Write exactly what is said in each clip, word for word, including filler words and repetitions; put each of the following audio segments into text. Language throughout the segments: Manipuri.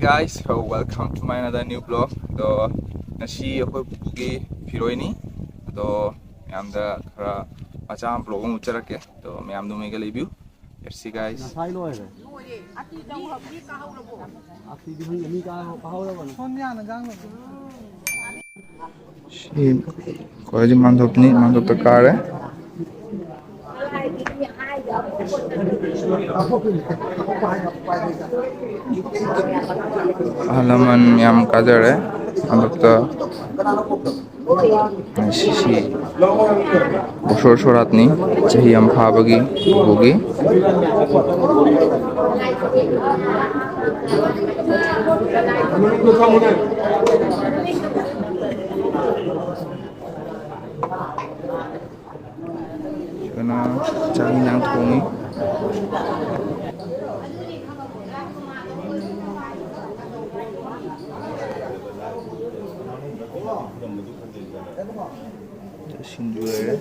Guys, so welcome to my another new vlog. ꯑꯗꯣ ꯉꯁꯤ ꯑꯩꯈꯣꯏ ꯄꯨꯄꯨꯒꯤ ꯐꯤꯔꯣꯏꯅꯤ꯫ ꯑꯗꯣ ꯃꯌꯥꯝꯗ ꯈꯔ ꯃꯆꯥ ꯑꯃ vlog ꯑꯃ ꯎꯠꯆꯔꯛꯀꯦ꯫ ꯑꯗꯣ ꯃꯌꯥꯝꯗꯣ ꯃꯩꯒ ꯂꯩꯕꯤꯌꯨ꯫ Let's see, guys. ꯉꯁꯥꯏ ꯂꯣꯏꯔꯦ꯫ ꯑꯇꯤꯗꯤ ꯈꯪꯗꯦ, ꯃꯤ ꯀꯥꯍꯧ-, ꯀꯥꯍꯧꯔꯕꯅꯦ꯫ ꯁꯤ ꯑꯩꯈꯣꯏ ꯍꯧꯖꯤꯛ ꯃꯥꯟꯗꯣꯞꯅꯤ, ꯃꯥꯟꯗꯣꯞꯇ ꯀꯥꯔꯦ꯫ ꯑꯍꯜ ꯂꯃꯟ ꯃꯌꯥꯝ ꯀꯥꯖꯔꯦ ꯃꯥꯟꯗꯣꯞꯇ꯫ ꯉꯁꯤꯁꯤ ꯕꯁꯣꯔ ꯁꯣꯔꯥꯠꯅꯤ, ꯆꯍꯤ ꯑꯃ ꯐꯥꯕꯒꯤ ꯄꯨꯄꯨꯒꯤ꯫ ꯁꯤꯗꯅ ꯆꯥꯛ ꯏꯟꯖꯥꯡ ꯊꯣꯡꯉꯤ꯫ ꯁꯤꯡꯖꯨ ꯂꯩꯔꯦ꯫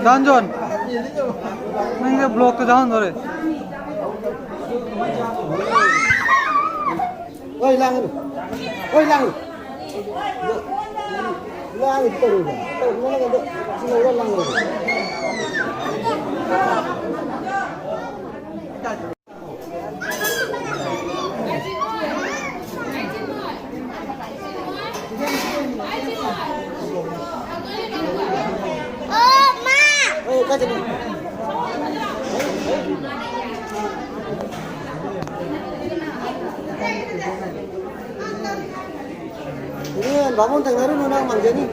ꯗꯥꯟꯖꯣꯟ, ꯅꯪꯁꯦ ꯕ꯭ꯂꯣꯛꯇ ꯌꯥꯎꯍꯟꯗꯣꯔꯦ꯫ ꯍꯣꯏ, ꯂꯥꯡꯒꯅꯨ꯫ ꯍꯣꯏ, ꯂꯥꯡꯒꯅꯨ꯫ ꯂꯥꯡꯒꯅꯨ, ꯇꯧꯔꯣꯏꯕ꯫ ꯇꯧꯔꯣꯏꯕ, ꯂꯥꯡꯒꯅꯨ꯫ ꯁꯤ ꯂꯧꯔ ꯂꯥꯡꯒꯅꯨ꯫ ꯏꯅꯦ, ꯕꯥꯃꯣꯟ ꯊꯦꯡꯅꯔꯨꯅꯨ, ꯅꯪ ꯃꯥꯡꯖꯅꯤ꯫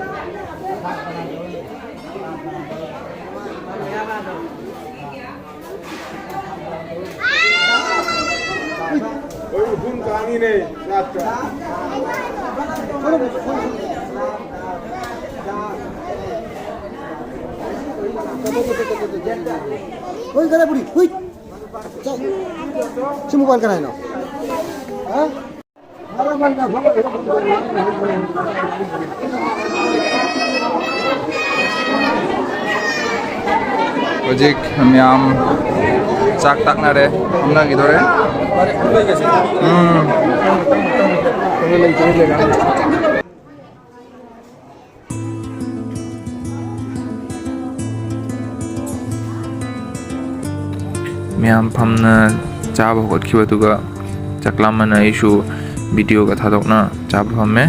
ꯍꯣꯏ, ꯎꯐꯨꯟ ꯀꯥꯅꯤꯅꯦ, ꯆꯥꯛꯇ꯫ ꯍꯣꯏ, ꯀꯗꯥꯏ ꯄꯨꯔꯤ? ꯍꯨꯏ! ꯆꯥꯎ꯫ ꯁꯤ ꯃꯣꯕꯥꯏꯜ ꯀꯅꯥꯏꯅꯣ? ꯍꯥ? ꯍꯧꯖꯤꯛ ꯃꯌꯥꯝ ꯆꯥꯛ ꯇꯥꯛꯅꯔꯦ, ꯐꯝꯅꯈꯤꯗꯣꯔꯦ꯫ ꯎꯝ꯫ ꯃꯌꯥꯝ ꯐꯝꯅ ꯆꯥꯕ ꯍꯧꯒꯠꯈꯤꯕꯗꯨꯒ ꯆꯥꯛ ꯂꯥꯝꯃꯟꯅ ꯑꯩꯁꯨ ꯚꯤꯗꯤꯑꯣꯒ ꯊꯥꯗꯣꯛꯅ ꯆꯥꯕ ꯐꯝꯃꯦ꯫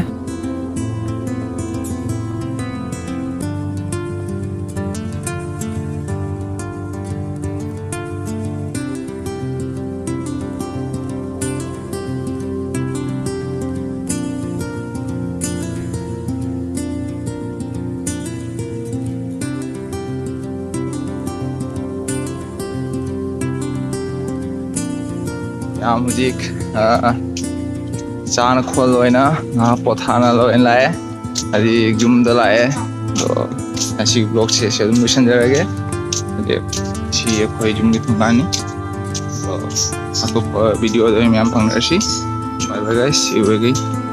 ꯌꯥꯝ ꯍꯧꯖꯤꯛ ꯆꯥꯅ ꯈꯣꯠ ꯂꯣꯏꯅ ꯉꯥꯏꯍꯥꯛ ꯄꯣꯊꯥꯅ ꯂꯣꯏꯅ ꯂꯥꯛꯑꯦ꯫ ꯍꯥꯏꯗꯤ ꯌꯨꯝꯗ ꯂꯥꯛꯑꯦ꯫ ꯑꯗꯣ ꯉꯁꯤ vlogꯁꯦ ꯁꯤ ꯑꯗꯨꯝ ꯂꯣꯏꯁꯤꯟꯖꯔꯒꯦ꯫ ꯍꯥꯏꯗꯤ ꯁꯤ ꯑꯩꯈꯣꯏ ꯌꯨꯝꯒꯤ ꯊꯣꯡꯒꯥꯟꯅꯤ꯫ ꯑꯗꯣ ꯑꯇꯣꯞꯄ videoꯗ ꯑꯣꯏꯅ ꯃꯌꯥꯝ ꯐꯪꯅꯔꯁꯤ꯫ Bye bye guys, see you again.